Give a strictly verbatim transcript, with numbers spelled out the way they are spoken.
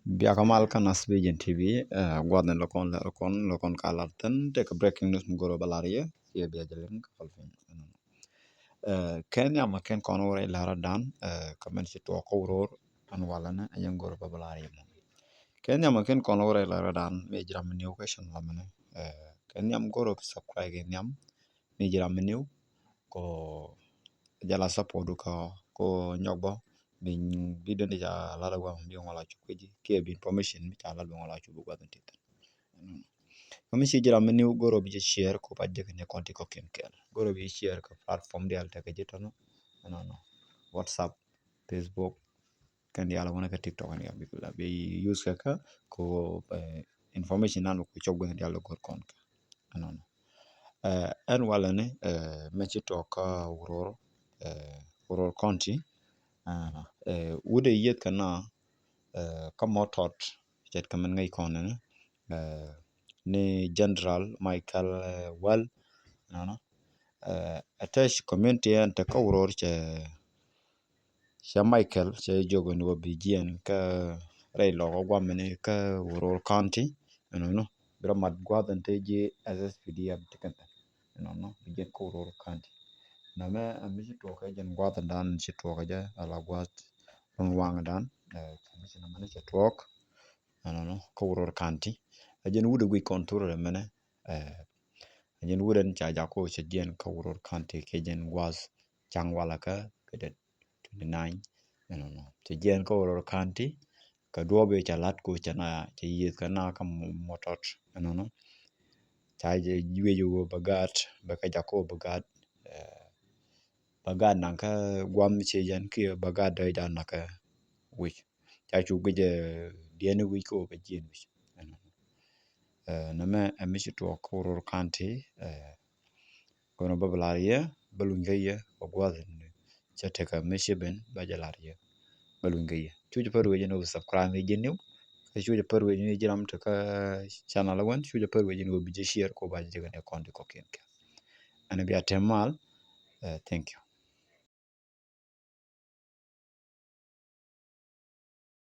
Biakä mal kä Nas Vision T V, eh, gua̱dhni lɔkɔn lɛ lɔkɔn lɔkɔn ka lar thin tekɛ breaking news mi goro bä lar yɛ, yɛ bia jɛ liŋ kä pal piny. Eh, kɛn yam kɛn kɔn wä rɛy lar dan, eh, kɛ mɛn ci tuɔk kä wuror, ɛn walɛ ni, ɛn yɛn goro bä bä lar yɛ mɔ. Kɛn yam kɛn kɔn wä rɛy lar dan, mi jiram mi niw kɛ cɛn la mɛn, eh, kɛn yam goro bä subscribe kɛn yam, mi jiram mi niw, kɔ jala support du kɔ, kɔ nyɔk bɔ, bi, bi dɔn di ja lar guam bi ŋɔla cu kuji, kiɛ bi information mi ca lar bi ŋɔla cu bi guath in ti thin. Kɛ mi ci jiram mi niw goro bi jɛ share kɔ ba jɛ kɛ ni kɔn ti kɔ kin kɛl. Goro bi share kɛ platform dial tekɛ jɛ tɔnɔ. Ɛnɔnɔ. WhatsApp, Facebook, kɛn dial wunɛ kɛ TikTok kɛn dial bi kula bi use kɛ kɛ kɔ, eh, information nan kɔ cɔk guath in dial gor kɔn kɛ. Ɛnɔnɔ. Eh, ɛn walɛ ni, eh, mɛ ci tuɔk kä wuror, eh, wuror county. Ah, eh, wudɛ yieth kɛ na, eh, kä mɔtɔt, cɛt kɛ mɛn ŋäc kɔn ni, eh, ni General Michael, eh, Wal, nɔnɔ. Eh, ɛ tɛc community ɛn te kä wuror cɛ, cɛ Michael, cɛ jiök ni wä bi jiɛn kä rɛy lɔk ɔ guam ni kä wuror county, ɛnɔnɔ. Bi rɔ mat guath ɛn te ji̱ S S P D F ti kɛn thɛn. Ɛnɔnɔ, bi jiɛn kä wuror county. Nɛmɛ, ɛ mi ci tuɔk kɛ jɛn guath ɛn dan ci tuɔk kɛ jɛ, ala guath run waŋ dan, eh, ci mi ci nɛmɛ ni cɛ tuɔk. Ɛnɔnɔ, kä wuror county. Ɛ jɛn wudɛ guic kɔn thurɛ mɛnɛ, eh, ɛ jɛn wudɛ ni ca jako cɛ jiɛn kä wuror county kɛ jɛn guath caŋ walɛ kä kɛ det twenty nine. Ɛnɔnɔ. Cɛ jiɛn kä wuror county, kɛ duɔbi cɛ lat ko cɛ na, cɛ yieth kɛ na kä mɔ-, mɔtɔt. Ɛnɔnɔ. Ca jɛ wiec wä bɛ gaat, bɛ kɛ jako bɛ gaat, eh, bɛ gaat naŋ kä guam cɛ jɛn kiɛ bɛ gaat dɔ̱c dan naŋ kä wic. Ca cu guic, eh, diɛn wic ko bɛ jiɛn wic. Ɛnɔnɔ. Eh, nɛmɛ ɛ mi ci tuɔk kä wuror county, eh, Go̱n bä bä lar yɛ, bä luny kä yɛ, bä gua̱th ni. Cɛ tekɛ mi ci ben, bä jɛ lar yɛ, bä luny kä yɛ. Cu jɛ pär wecin wä bi subscribe ni ji̱ niw. Cu jɛ pär wecin ji̱ ram tekä channel wän, cu jɛ pär wecin wä bi jɛ share ko ba jɛ kɛ ni kɔn ti kɔkiɛn kɛ. Ɛn bia tɛm mal, eh, thank you.